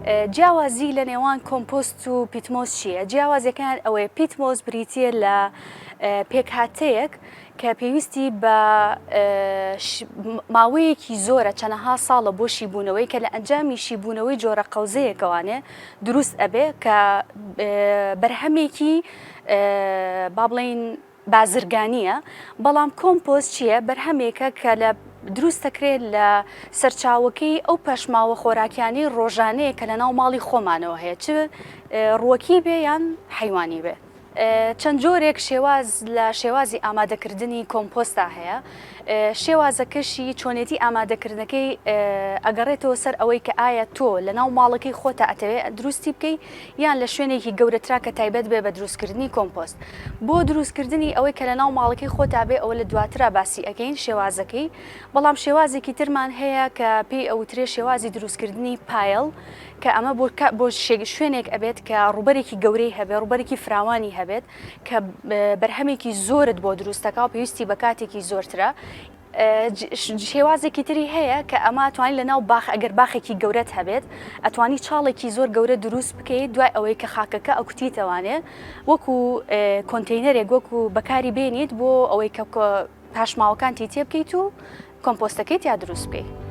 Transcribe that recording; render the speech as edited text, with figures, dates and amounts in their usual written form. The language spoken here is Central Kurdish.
جیاوازی لە نێوان کۆمپۆست و پیتمۆس چییە؟ جیاوازیەکان ئەوەیە پیتمۆس بریتییە لە پێکهاتەیەک کە پێویستی بە ماوەیەکی زۆرە چەنەها ساڵە بۆ شیبوونەوەی کە لە ئەنجامی شیبوونەوەی جۆرە قەوزەیەکەوانێ دروست ئەبێ کە بەرهەمێکی با بڵین بازرگانییە، بەڵام کۆمپۆست چییە؟ بەرهەمێکە کە لە دروست دەکرێت لە سەرچاوەکەی ئەو پاشماوە خۆراکیانەی ڕۆژانەیە کە لە ناو ماڵی خۆمانەوە هەیە چ ڕووەکی بێ یان حەیوانی بێ. چەند جۆرێک شێواز لە شێوازی ئامادەکردنی کۆمپۆستا هەیە، شێوازەکەشی چۆنێتی ئامادەکردنەکەی ئەگەڕێتەوە سەر ئەوەی کە ئایا تۆ لە ناو ماڵەکەی خۆتا ئەتەوێ دروستی بکەی یان لە شوێنێکی گەورەترا کە تایبەت بێ بە دروستکردنی کۆمپۆست. بۆ دروستکردنی ئەوەی کە لەناو ماڵەکەی خۆتا بێ ئەوە لە دواترا باسی ئەکەین شێوازەکەی، بەڵام شێوازێکی ترمان هەیە کە پێی ئەوترێ شێوازی دروستکردنی pile کە ئەمە بۆ بۆ شوێنێک ئەبێت کە ڕووبەرێکی گەورەی هەبێ ڕووبەرێکی فراوانی هەبێت کە بەرهەمێکی زۆرت بۆ دروستەکە و پێویستی بە کاتێکی زۆرترە. شێوازێکی تری هەیە کە ئەمە ئەتوانی لە ناو باخ ئەگەر باخێکی گەورەت هەبێت ئەتوانی چاڵێکی زۆر گەورە دروست بکەیت دوای ئەوەی کە خاکەکە ئەکوتیتەوانێ وەکو کۆنتینەرێک وەکو بەکاری بێنیت بۆ ئەوەی کە پاشماوەکانتی تێ بکەیت و کۆمپۆستەکەی تیا دروست بکەیت.